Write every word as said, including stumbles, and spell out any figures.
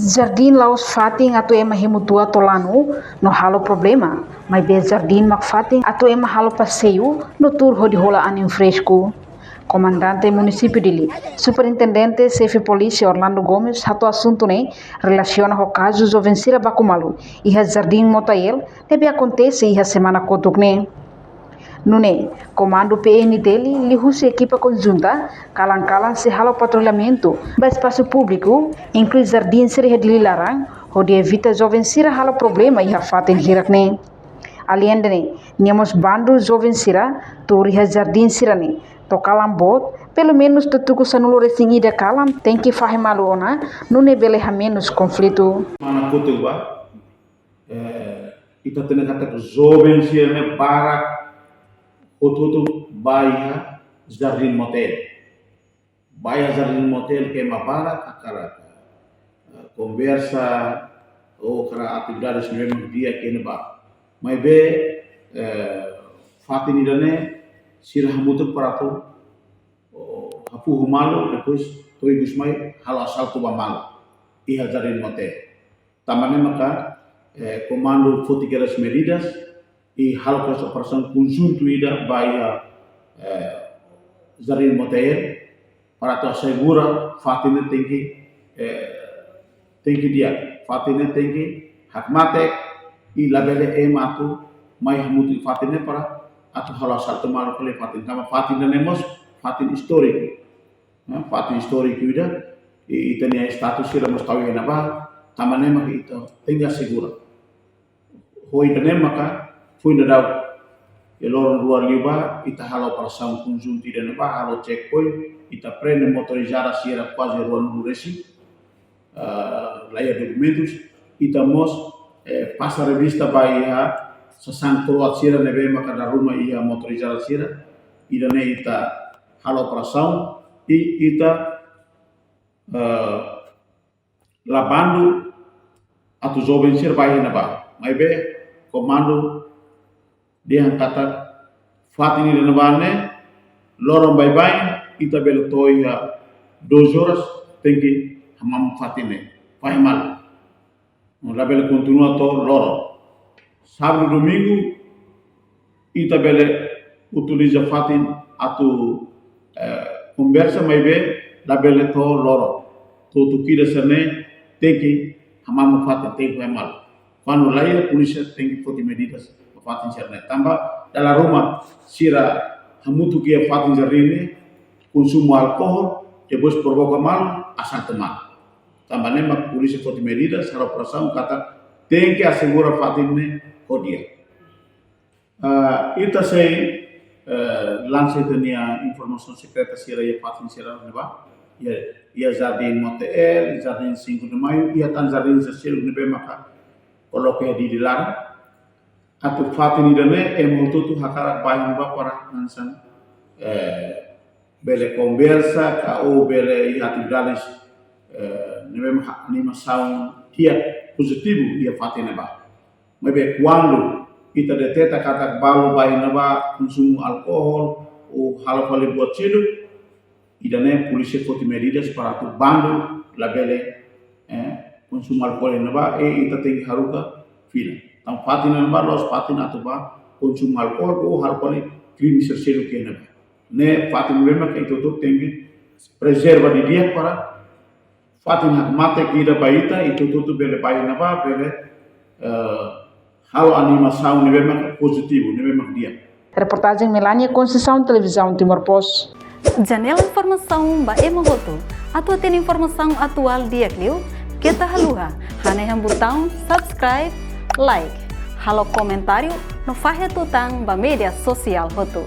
Jardín la'ós fatin atu ema hemu tua to'o lanu no halo problema, maibé jardín mak fatin atu ema halo paseiu no tuur hodi hola anin fresku. Komandante Munisípiu Dili, Superintendente Xefe Polísia Orlando Gomes hato'o asuntu ne'e relasiona ho kazu joven sira baku malu iha Jardín Motael ne'ebé akontese iha semana kotuk ne'e. Nune'e, Komandu P N T L liuhusi ekipa konjunta kalan-kalan sei halo patrullamentu ba espasu públiku, inklui jardín sira iha Dili laran, hodi evita joven sira halo problema iha fatin hirak ne'e. Aleinde ne'e, nia mós bandu joven sira tuur iha jardín sira-ne'e, to'o kalan boot, pelumenus tuku sanulu-resin-ida kalan tenke fahe malu ona, nune'e bele hamenus konflitu. Mana kutu ba, eh, ita hatene katak joven sira-ne'e barak hotu-hotu bá iha Jardín Motael. Bá iha Jardín Motael ke ema barak hakarak, eh, konversa, ou hakarak atividades ne'ebé mak di'ak iha ne'ebá. Maibé, eh, fatin ida-ne'e sira hamutuk para atu, oh, hafuhu malu, depois to'o ikus mai halo asaltu ba malu iha Jardín Motael. Tanba ne'e maka, eh, Komandu foti kedas medidas i halo kedas operasaun konjuntu ida ba iha, eh, Jardín Motael, para atu asegura fatin ne'e tenke, eh, tenke di'ak, fatin ne'e tenke hakmatek, i labele ema atu mai hamutuk iha fatin ne'e para atu halo asaltu malu fali iha fatin. Tanba fatin ida-ne'e mós fatin istóriku. Nah, fatin istóriku ida, i ita-nia status sira mós tau iha ne'ebá, tanba ne'e maka ita tenke asegura. Ho ida-ne'e maka, foin daudauk, iha loron rua liubá, ita halo operasaun konjuntu ida ne'ebá, halo checkpoint, ita prende motorizada sira kuaze ruanulu resin, eh, la iha dokumentus, ita mós, eh, pasa revista ba iha sasán kroat sira ne'ebé maka dala ruma iha motorizada sira, ida-ne'e ita halo operasaun, i ita, eh, la bandu atu joven sira bá iha ne'ebá. Maibé, komandu dehan katak fatin ida ne'ebá ne'e, loron baibain, ita bele to'o iha doze horas, tenke hamamuk fatin ne'e, fahe malu. Labele kontinua to'o loron. Sábadu, domingu, ita bele utiliza fatin atu, eh, konversa, maibé labele to'o loron. To'o tuku ida sira-ne'e tenke hamamuk fatin, tenke fahe malu. Kuandu la iha, polísia tenke foti medidas ba fatin sira-ne'e. Tanba dala ruma sira hamutuk iha fatin jardín ne'e, konsumu alkohol, depois provoka malu, asaltu malu. Tanba ne'e mak polísia foti medidas, halo operasaun katak tenke asegura fatin ne'e ho di'ak. Ah, ita sei, eh, lansa ita-nia informasaun sekreta sira iha fatin sira ne'ebá. Iha, iha Jardín Motael, Jardín Cinco de Maio, iha tan jardín sira seluk ne'ebé maka koloka iha Dili laran. Atu fatin ida-ne'e, ema hotu-hotu hakarak bá iha ne'ebá para hanesan, eh, bele konversa, ka ou bele iha atividades, eh, ne'ebé mak animasaun di'ak, pozitivu iha fatin ne'ebá. Maibé kuandu ita deteta katak balu bá iha ne'ebá konsumu alkohol, ou halo fali buat seluk, ida-ne'e polísia foti medidas para atu bandu labele, eh, konsumu alkohol iha ne'ebá, i ita tenke haruka fila. Tanba fatin ne'ebá la'ós fatin atu bá konsumu alkohol, ou halo fali krime sira seluk iha ne'ebá. Ne'e fatin ne'ebé maka ita hotu tenke prezerva didi'ak para fatin hakmatek ida ba ita, ita hotu bele bá iha ne'ebá, bele, eh, halo animasaun ne'ebé mak pozitivu, ne'ebé mak di'ak. Reportajen Melania Conceição, Televizaun Timor Post. Janela informasaun ba ema hotu. Atu hatene informasaun atuál di'ak liu, keta haluha hanehan butaun subscribe, like, halo komentáriu no fahe tutan ba média sosiál hotu.